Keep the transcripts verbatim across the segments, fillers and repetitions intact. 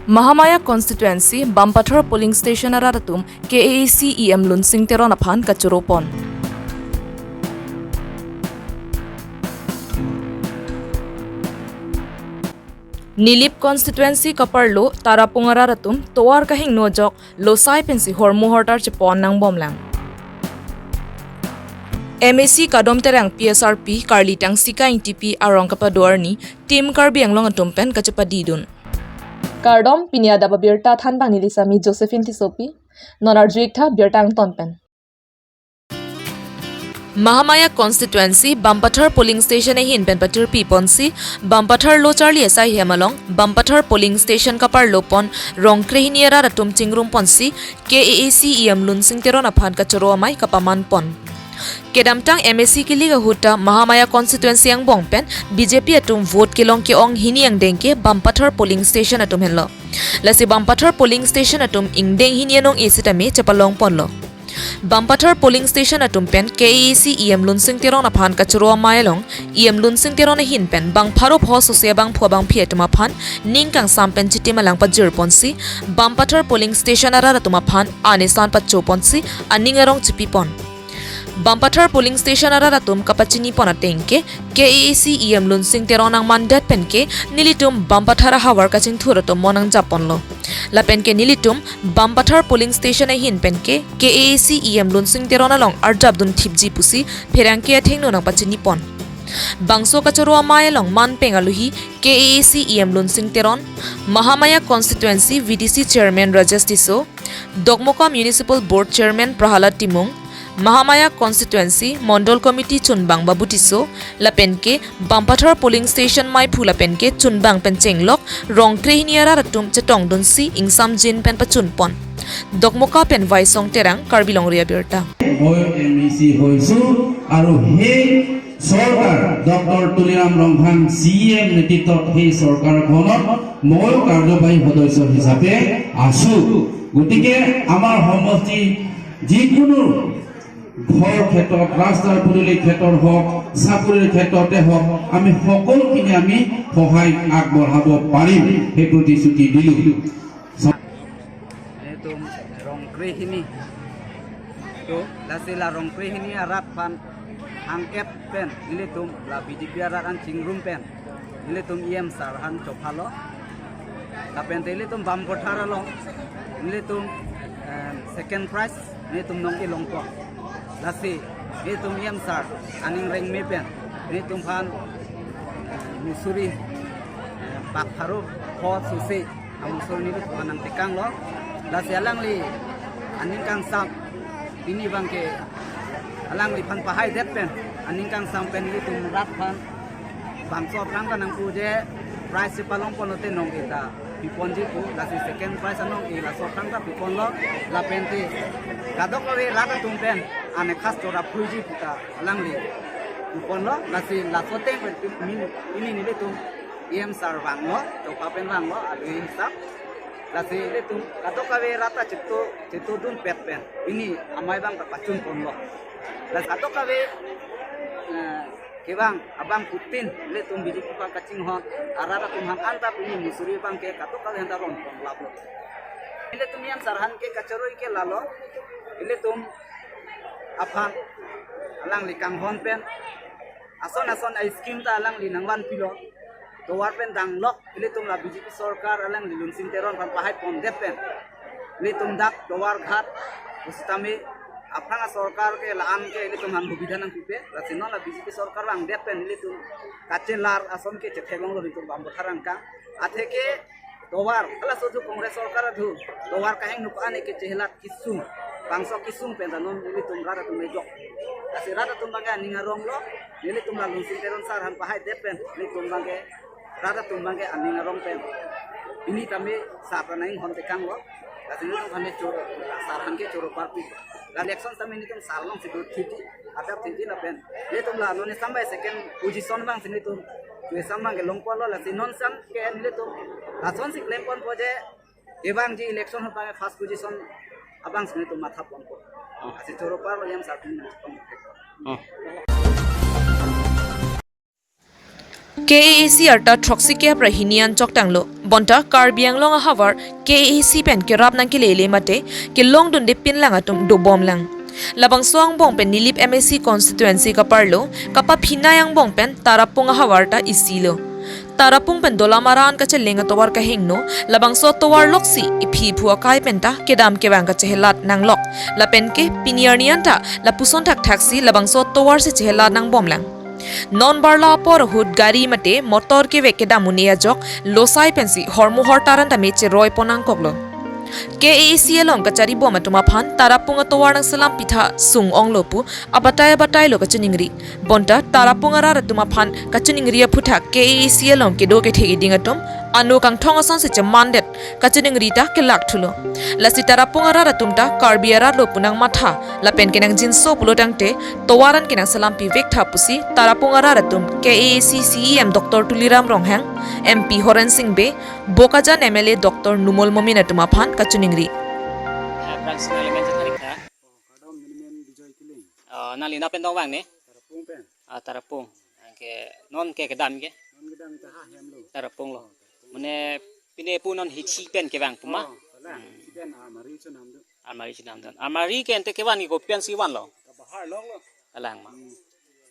Mahamaya constituency Bampathar polling station arat atum K A A C E M Lunsing Teron aphan kachoro pon. Nilip constituency kaparlo Tarapung arat atum tovar kahingno ajok losai pensi hormu hortar chepon nangbomlang. M A C Kadom Terang P S R P karli Tangsika Ingtipi arong kapado arni Team Karbi Anglong atum pen kachepadi dun. Kardom, pini adap abirta thanbang neli sami Josephine Tissopi, non arju-ik tha birta angton pen. Mahamaya constituency Bampathar polling station ahin pen patirpi ponsi Bampathar lo charli asai hem along Bampathar polling station kaparlo pon rong krehini arat atum chingrum ponsi K A A C E M Lunsing Teron aphan kachoro amei kapaman pon. Kedamtang M A C kilik ahut ta Mahamaya constituency angbong pen B J P atum vote kelong ke-ong hini angdeng ke Bampathar polling station atum henlo. Lasi Bampathar polling station atum ingdeng hini anong-e sitame chepalong ponlo. Bampathar polling station atum pen K A A C E M Lunsing Teron aphan kachoro amei along E M Lunsing Teron ahin pen bang pharo pho sose abangphu abangphi atum aphan ning kangsam pen chitim alang pajir ponsi Bampathar polling station arat atum aphan anesan pacho ponsi aning arong chipi pon. Bampathar polling station arat atum kapachini pon ateng ke K A A C E M Lunsing Teron nangmandet pen ke nelitum Bampathar ahavar kachingthur atum mon nangjap ponlo. Lapen ke nelitum Bampathar polling station ahin pen ke K A A C E M Lunsing Teron along arjap dun thipji pusi pherangke athengno nangpachini pon. Bangso kachoro amei along manpeng aluhi K A A C E M Lunsing Teron, Mahamaya constituency V D C chairman Rajesh Tisso, Dokmoka Municipal Board Chairman Prahalad Timung, Mahamaya Constituency Mondol Committee chunbang Babu Tisso, lapen ke Bampathar polling station meiphu lapen ke chunbang pen chenglok rong krehini arat atum chetong dunsi ingsamjin pen pachun pon. Dokmoka pen Vaisong Terang, Karbi Longri Abirta. মই M E চি হৈছো আৰু সেই চৰকাৰ ডক্টৰ তুলিৰাম ৰংহাং চি E M নেতৃত্বত সেই চৰকাৰখনত ময়ো কাৰ্যবাহী সদস্য হিচাপে আছো। গতিকে আমাৰ সমষ্টি যিকোনো ঘৰ ক্ষেত্ৰত, ৰাস্তাৰ পদূলি ক্ষেত্ৰত হওক, চাকৰিৰ ক্ষেত্ৰতে হওক, আমি সকলোখিনি আমি সহায় আগবঢ়াব পাৰিম, সেই প্ৰতিশ্ৰুতি দিলো। Nelitum rong krehini. To, lasi la rong krehini arat aphan angkep pen nelitum la B J P arat an chingrum pen nelitum E M sir aphan chophalo. Lapen te nelitum Bampathar along nelitum, em, second prize nelitum nong-e longpo. Lasi nelitum E M sir aning rengme pen nelitum aphan, em, musuri, em, bak pharo pho sose amusuri nelitum aphan nangtekanglo. Lasi alangli aning kangsam pini abangke alangliphan pahaidet pen aning kangsam pen nelitum rat aphan bangso aphrang ta nangpu je prize si palong ponlote nong-e ta piponji pu, lasi second prize anong-e laso aphrang ta piponlo. Lapen te kadokave rat atum pen ane khas chora phuji pu ta alangli piponlo. Lasi laso ateng pen pin-, min-, pini nelitum E M sir vanglo, chopa pen vanglo, alui hisap. Lasi nelitum kadokave rat ta cheto, cheto dunpet pen pini amei abang ta pachun ponlo. Lasi kadokave, eh, kevang abangphutin nelitum B J P aphan kachinghon arat atum aphan anta pini musuri abangke kadokave anta ron ponlaplo. Nelitum E M sir aphan ke kachoro ke lalo, nelitum aphan alangli kanghon pen ason ason a-scheme ta alangli nangvanpilo. Tovar pen danglok, ilitum la B J P sorkar alangli Lunsing Teron aphan pahai pondet pen ilitum dak tovar ghat pusitame aphrang asorkar ke la-an ke ilitum aphan hubidha nangpipe. Lasi non la B J P sorkar vangdet pen ilitum kachelar ason ke chetheklonglo ilitum Bampathar angkang. Atheke tovar, halaso thu Congress sorkar thu tovar kahingno ko-an ke chehelat kesung, bangso kesung pen ta non ilitum rat atum ejok. Lasi rat atum abangke aning aronglo, ilitum la Lunsing Teron sir aphan pahaidet pen ilitum abangke rat atum abangke aning arong pen pini tame sir aphan inghon tekanglo. Lasi ilitum aphan choro, sir aphan ke choro parpi. La election tame ilitum sir alongsi do thiti, adap thiti lapen ilitum la non sampai second position abangsi ilitum tu esam abangke longponlo. Lasi non sam ke ilitum lasonsi klem ponpo je kevangji election ahut abangke first position abangsi ilitum matha ponpo. Lasi choro parlo E M sir aphan. K A A C arta throksi kep ra hini an choktanglo. Bonta Karbi Anglong ahavar K A A C pen kerap nangkelele mate kelongdunde pinlang atum dobomlang. Labangso angbong pen Nilip M A C constituency kaparlo, kapaphinai angbong pen Tarapung ahavar ta isilo. Tarapung pen Dolamara an kacheleng atovar kahingno, labangso atovar loksi iphi iphu akai penta kedam kevang kachehelat nanglok. Lapen ke pini arni anta lapuson thakthaksi labangso atovar si chehelat nangbomlang. Non barla apor ahut gari mate motor kevek kedam un-e ajok losai pensi hormu hortar an tame cheroi pon nangkoklo. K A A C along kacharibom atum aphan Tarapung atovar nangselam pitha sung-onglo pu abatai abatai lo kachiningri. Bonta Tarapung arat atum aphan kachiningri aphuthak K A A C along kedo kethe keding atum ano kangthong asonsi chemandet kachiningri ta kelak thulo. Lasi Tarapung arat atum ta Karbi arat lo pu nangmatha lapen kenangjinso pulo tangte tovar an kenangselam pivek tha pusi Tarapung arat atum K A A C C E M Doctor Tuliram Ronghang, M P Horen Sing Bey, Bokajan M L A Doctor Numal Momin atum aphan kachiningri. Aphrang si nangli men chetharik tha? Oh, kardom, neli men Bijoy Killing. Oh, nangli nangpen dong vang ne? Tarapung pen. Ah, Tarapung. Anke non ke kedam ke? Non kedam ita ha hem lo. Tarapung lo. Mane pine pu non hithi pen kevang pu ma? Oh, kalang. Hmm. Hithi pen almari chonam do. Almari chonam do. Almari ke ante kevan ke kopi ansi vanlo? Kabahar lok lo. Kalang ma. Hmm.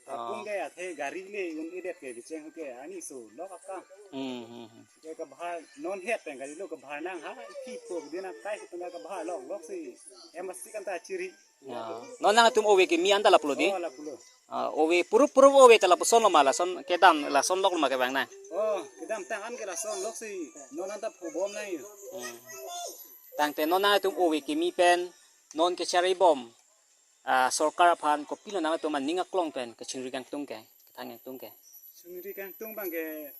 Tarapung ke athe gari le un-edet ke bicheng ke ani so lok akam. Hmm, hmm, hmm. Ke kabahar non het pen gari lo kabahar nang ha iphi iphu din akai pen kabahar lok loksi. Em asik anta chiri. Ya. Non nangtum ove kimi anta lapulo di? Oh, lapulo. Ah, ove purup purup ove ta lapuson lo ma lason kedam lason lok lo ma kevang nang? Oh, kedamtang an ke lason loksi. Non anta phubom nang yo. Hmm. Tangte non nangtum ove kimi pen non kecharibom, ah, sorkar aphan kopilo nangtum aning aklong pen kachingri kangtung ke, kethang kangtung ke? Chingri kangtung abang ke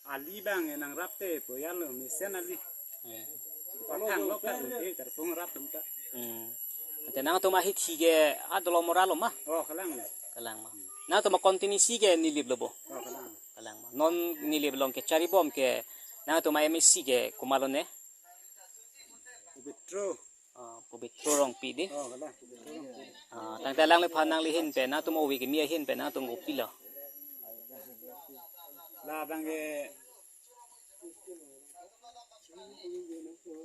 ali abang ke nangrap te poyal lo mesen ali. Hmm. Pathang lok ta un-e Tarapung rap tum ta. Hmm. Ante nangtum ahithi ke adolomora lo ma? Oh, kalang lo. Kalang ma. Nangtum akontinisi ke Nilip lo bo? Oh, kalang. Kalang ma. Non Nilip along kecharibom ke nangtum a-M A C ke komatlo ne? Pobitro. Ah, Pobitro Rongpi di. Oh, kalang, Pobitro Rongpi. Ah, tangte alangliphan nangli ahin pen, nangtum ove kimi ahin pen, nangtum kopilo? Labang ke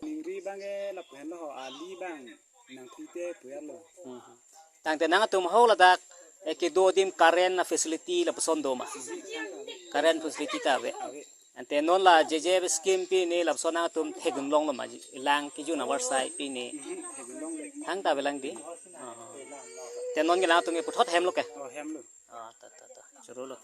ningri abang ke lapu henlo ho, ali abang nangpi te poyal lo. Hmm. Tangte nangtum ho ladak, eh, kedo adim current a-facility lapuson do ma? Current facility ta ave. Ave. Ante non la J J B scheme pine lapuson nangtum thekdun longlo ma ji? Lang kejun avarsai pine. Mhm, thekdun longle. Thangta avelang di. Oh. Te non ke nangtum ke puthot hem lo ke? Oh, hem lo. Ah, ta, ta, ta. Choro lo.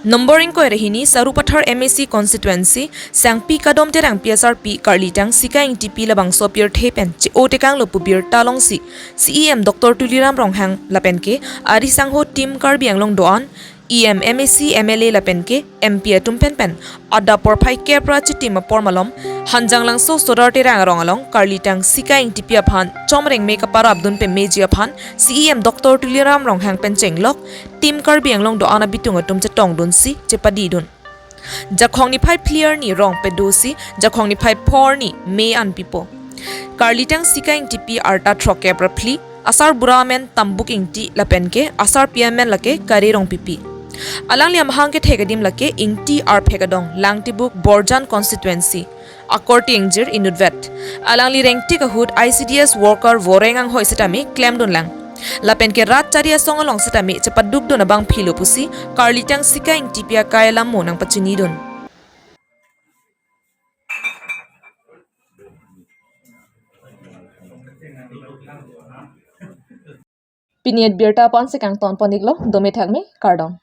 Nombor ingkoi ra hini Sarupathar M A C constituency, Sangpi Kadom Terangpi asarpi, Karlitang Sika Ingtipi labangso pirthe pen che-o tekanglo pu birta longsi, C E M Doctor Tuliram Ronghang lapen ke ari sangho Team Karbi Anglong do-an, E M, M A C, M L A lapen ke M P atum pen pen adap porphai kep ra chitim apor malom, Hanjanglangso Sodar Terang arong along Karlitang Sika Ingtipi aphan chomreng me kaparapdun pemeji aphan C E M Doctor Tuliram Ronghang pen chenglok, Team Karbi Anglong do-an abitung atum chetongdunsi chepadidun. Jakhong niphai phli arni rong pedosi Jakhong niphai pho arni me an pipo. Karlitang Sika Ingtipi arta throkkep ra phli, asarbura amen Tambuk Ingti lapen ke asarpi amen lake Kare Rongpipi. Alangli amahang kethek adim lake Ingti arphek adong, Langtibuk, Borjan constituency. Akorte ingjir inutvet. Alangli rengtik ahut I C D S worker voreng anghoi setame klemdunlang. Lapen ke rat chari asong along setame chepadukdun abangphi lo pusi Karlitang Sika Ingtipi akai alam mo nangpachinidun. Pini abirta aphan si kangton pon-iklo, dome thakme, kardom.